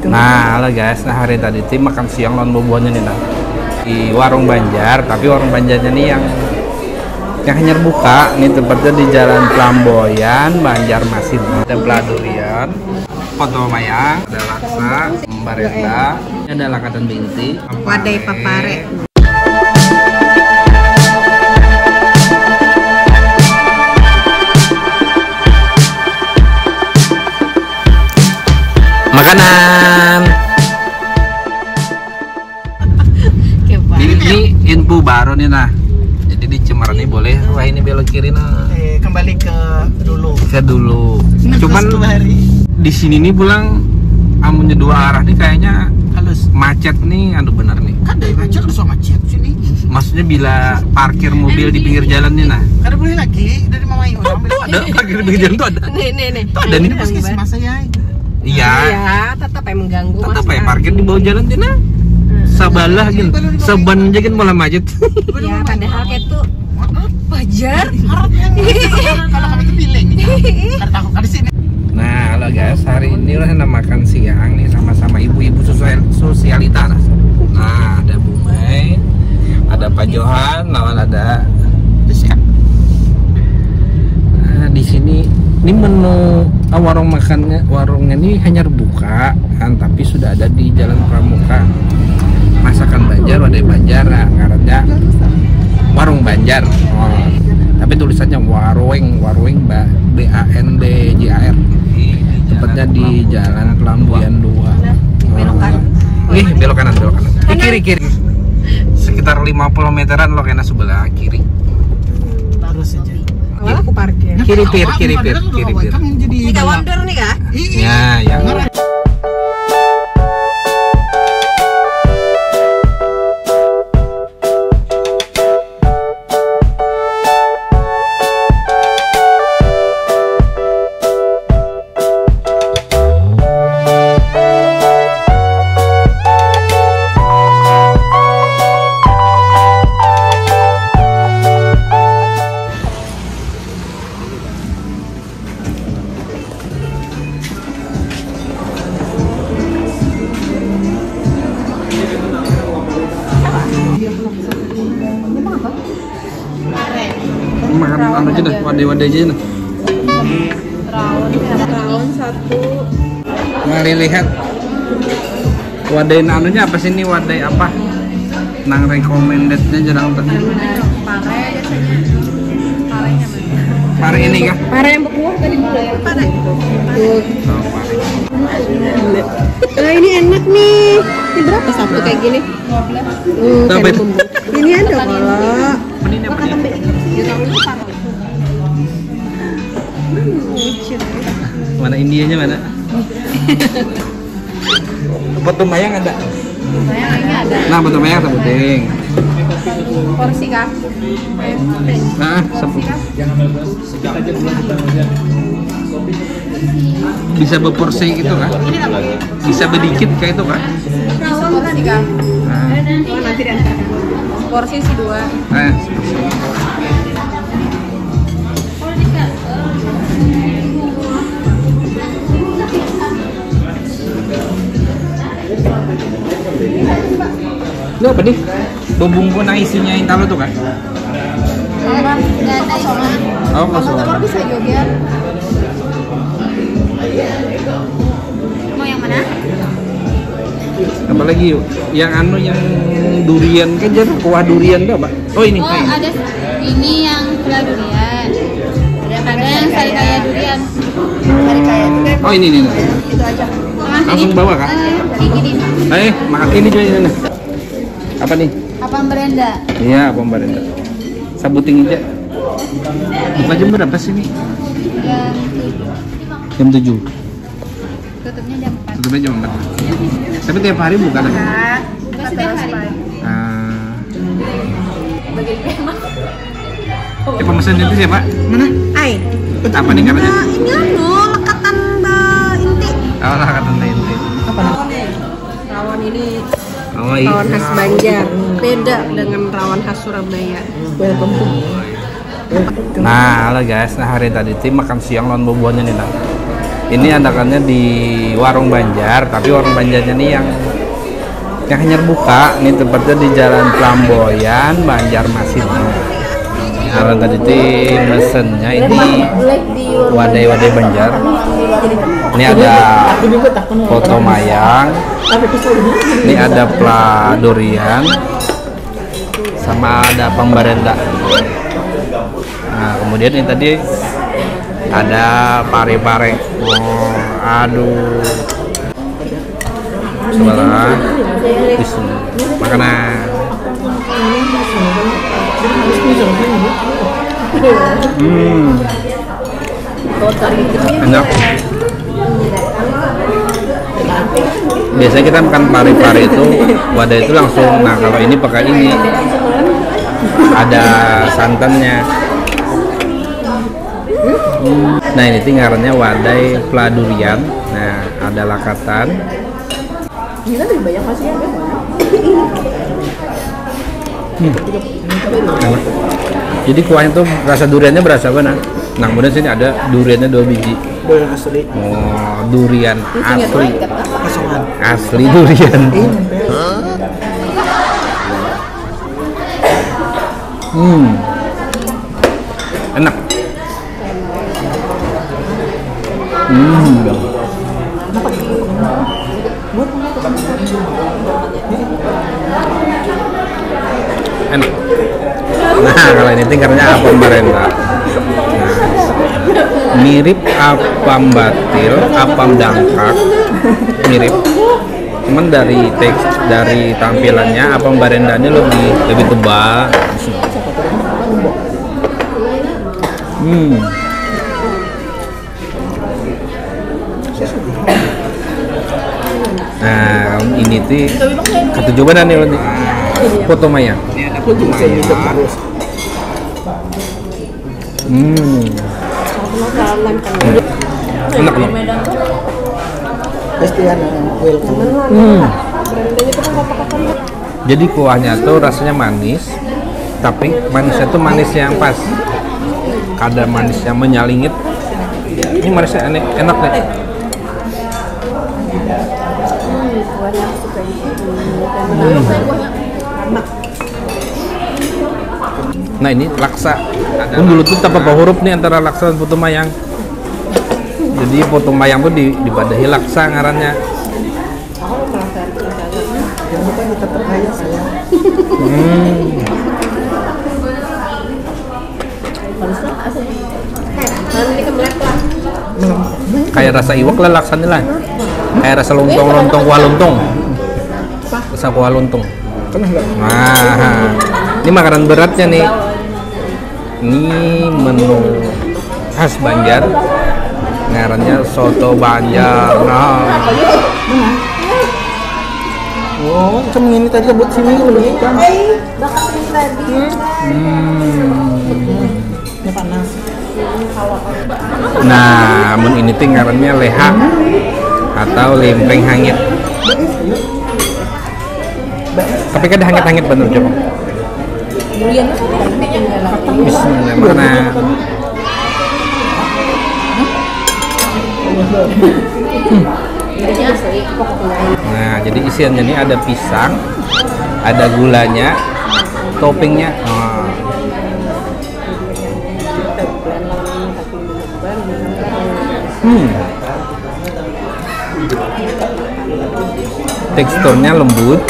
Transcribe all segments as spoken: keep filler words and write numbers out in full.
Nah, halo guys, nah hari tadi ti makan siang lawan bubuhannya nih nah. Di warung Banjar, tapi warung Banjarnya nih yang yang hanyar buka nih, tempatnya di Jalan Pelamboyan, Banjarmasin. Ada belah durian, foto mayang, ada laksa, barenda, ada lakatan binti, wadai papare. Makanan. Ini, ini info baru nih nah. Jadi di Cemara nih boleh, wah, ini belok kiri nah. Eh, kembali ke dulu. Ke dulu. Cuman di sini nih pulang, amunnya dua arah nih kayaknya halus, macet nih, anu bener nih. Kada macet, harus macet sini. Maksudnya bila parkir mobil di pinggir jalan nih nah. Kada boleh lagi dari mama. Tuh ada, parkir di pinggir jalan tuh ada. Nih, nih, nih. Tuh ada nih. Puskesmas ya. Iya. Ya, tetap ya mengganggu. Tetap ya, parkir di bawah jalan tina. Sabalah gin, saban aja gin malah macet. Ya, padahal kayak tuh wajar. Kalau kamu itu pilih, karena aku kan di sini. Nah, halo guys, hari ini lah makan siang nih sama-sama ibu-ibu sosial, sosialita. Nah, ada Bu Mai, ada Pak Johan, lawan ada Nah, di sini ini menu, ah, warung makannya, warungnya ini hanya buka kan, tapi sudah ada di Jalan Pramuka. Masakan Banjar, wadai Banjar, nah, ngarannya warung Banjar. Oh, tapi tulisannya warung, warung B A N D J A R. Tempatnya di Jalan Pelambuyan dua. Belok kanan. Nih, belok kanan, belok kanan. Di kiri, kiri. Sekitar lima puluh meteran lo kena sebelah kiri. Terus aja. Awal aku parkir. Kiri pir, kiri pir, kiri pir. Kan jadi ini kawan nih kah? Iya, ya. Makan anu aja dah, wadai-wadai aja dah. Rawon, rawon satu. Mari lihat. Wadai anunya apa sih ini? Wadai apa? Nang recommendednya jarang tuh. Pare biasanya. Parenya mana? Pare ini kah? Pare yang berkuah tadi. Pare. Tuh. Oh, pare. Nah, ini enak nih. Ini berapa satu kayak gini? Hmm, ini ada kalau. Mana Indianya mana? Foto mayang ada. Nah, foto mayang sebuting. Porsi kah? Nah, sebuting. Bisa beporsi gitu kan? Bisa bedikit kayak itu kan? Nah. Porsi si dua. Nah. Ini apa nih? Bebungkus nang isinya intan tuh kan? Apa? Dan kosongan. Oh, kosongan. Bisa juga. Mau yang mana? Apalagi yuk? Yang anu, yang durian kan, jadi kuah durian tuh apa? Oh, ini. Oh, ada ini yang kuah durian. Ada yang sarikaya durian. Oh, ini nih. Itu aja. Langsung bawa kah? Eh, makan ini juga ini. Apa nih? Apa berenda? Iya, apa berenda? Sabuting aja. Buka jam berapa sih, Mi? Jam tujuh. Jam tujuh. Tutupnya jam empat. Tutupnya jam empat. Tapi tiap hari buka kan? Buka setiap hari. Ah. Bagi lima. Eh, pemesan itu siapa? Mana? Ai. Apa nih, karena ini anu, lekatan Mbak Inti. Oh, lekatan Mbak Inti. Apa nih? Rawon ini. Oh, iya. Rawon khas Banjar. Beda dengan rawon khas Surabaya. Welcome to. Nah, halo guys. Nah, hari tadi ti makan siang lawan bubuhannya nih, nah. Ini anakannya di warung Banjar, tapi warung Banjarnya nih yang yang hanyar buka. Ini tempatnya di Jalan Pelamboyan, Banjarmasin. Nah, tadi ti mesennya ini wadai-wadai Banjar. Ini ada foto mayang, ini ada pla durian, sama ada pambarenda. Nah, kemudian ini tadi ada pare-pare. Oh, aduh. Cobalah. Bismillah. Makanan. Hmm. Enak. Biasanya kita makan pare-pare itu, wadah itu langsung. Nah, kalau ini pakai ini, ada santannya. Nah, ini ti ngarannya wadai pla durian. Nah, ada lakatan. Ini kan lebih banyak masih ada. Hmm. Enak. Jadi kuahnya tuh rasa duriannya berasa banget. Nah, kemudian sini ada duriannya dua biji. Durian asli. Oh, durian asli. Asongan. Asli durian. Hmm. Enak. Hmm. Enak. Nah, kalau ini tingkatnya apam barenda. Nah, mirip apam batil, apam dangkak, mirip. Cuman dari teks dari tampilannya apam barenda ini lebih lebih tebal. Hmm. Nah, ini ti katuju banar nih, nih. Foto Maya. Hmm. Enak nih. Pasti ada welcome. Hmm. Jadi kuahnya tuh rasanya manis, tapi manisnya tuh manis yang pas. Kada manis yang menyalingit. Ini manisnya enak, enak nih. Hmm. Nah, ini laksa. Mun dulu tuh tapa huruf nih antara laksa dan putu mayang. Jadi putu mayang tuh di dipadahi laksa ngarannya. Jangan lupa kita terkaya saya. Hmm. Nanti kemelet lah. Kayak rasa iwak lah laksa nih lah. Kayak rasa lontong, lontong, kuah lontong. Rasa kuah lontong. Pernah nggak? Nah, ini makanan beratnya nih. Ini menu khas Banjar. Ngarannya soto Banjar. Nah. Oh, macam ini tadi buat sini lebih kan? Hmm. Ini panas. Nah, mun ini tuh ngarannya leha atau lempeng hangit. Tapi kada hangit-hangit bener, Jok. Bismillahirrahmanirrahim. Nah, jadi isiannya ini ada pisang, ada gulanya, toppingnya. Nah. Hmm. Teksturnya lembut,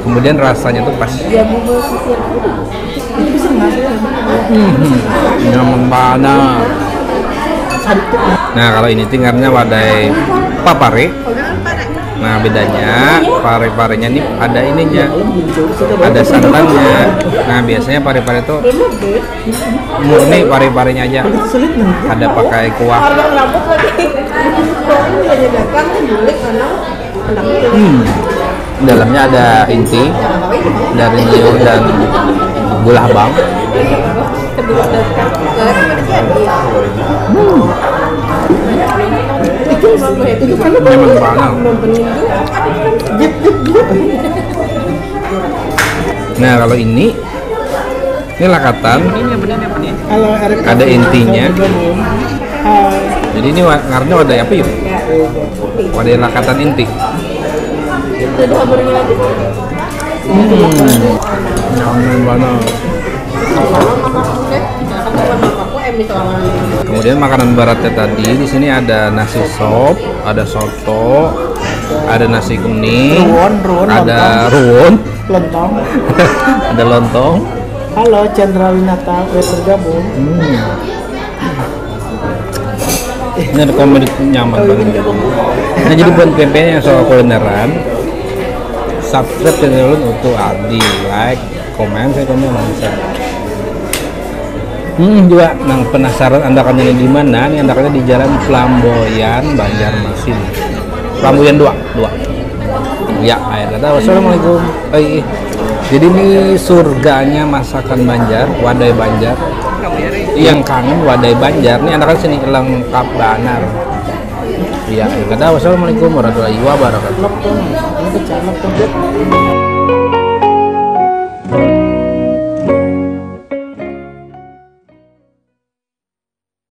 kemudian rasanya tuh pas. Hmm, nyaman banget. Nah, kalau ini tinggalnya wadai papare. Nah, bedanya pare-parenya ini ada ininya, ada santannya. Nah, biasanya pare-pare itu murni pare-parenya aja, ada pakai kuah. Hmm. Dalamnya ada inti dari nyiur dan gula habang. Hmm. Nyaman banget. Nah, kalau ini ini lakatan. Ada intinya. Jadi ini wa- ngarannya wadai apa yuk? Wadai lakatan inti. Jadi haburnya lagi. Hmm, nyaman banget. Aku em itu awalnya. Kemudian makanan beratnya tadi di sini ada nasi sop, ada soto, ada nasi kuning, Ruwon, ruwon, ada ruwon, Lontong. Ada lontong. Halo, Chandra Winata, udah bergabung. Hmm. Ini ada komedi nyaman banget. Nah, jadi buat P P yang suka kulineran, subscribe channel ulun Utuh Aldi, like, komen, saya komen langsung. Hmm, juga nang penasaran andakannya di mana? Ini andakannya di Jalan Flamboyan, Banjarmasin. Flamboyan dua, dua. Ya, akhir kata wassalamualaikum. Eh, jadi ini surganya masakan Banjar, wadai Banjar. Yang kangen wadai Banjar, ini andakan sini lengkap banar. Ya, akhir kata wassalamualaikum warahmatullahi wabarakatuh.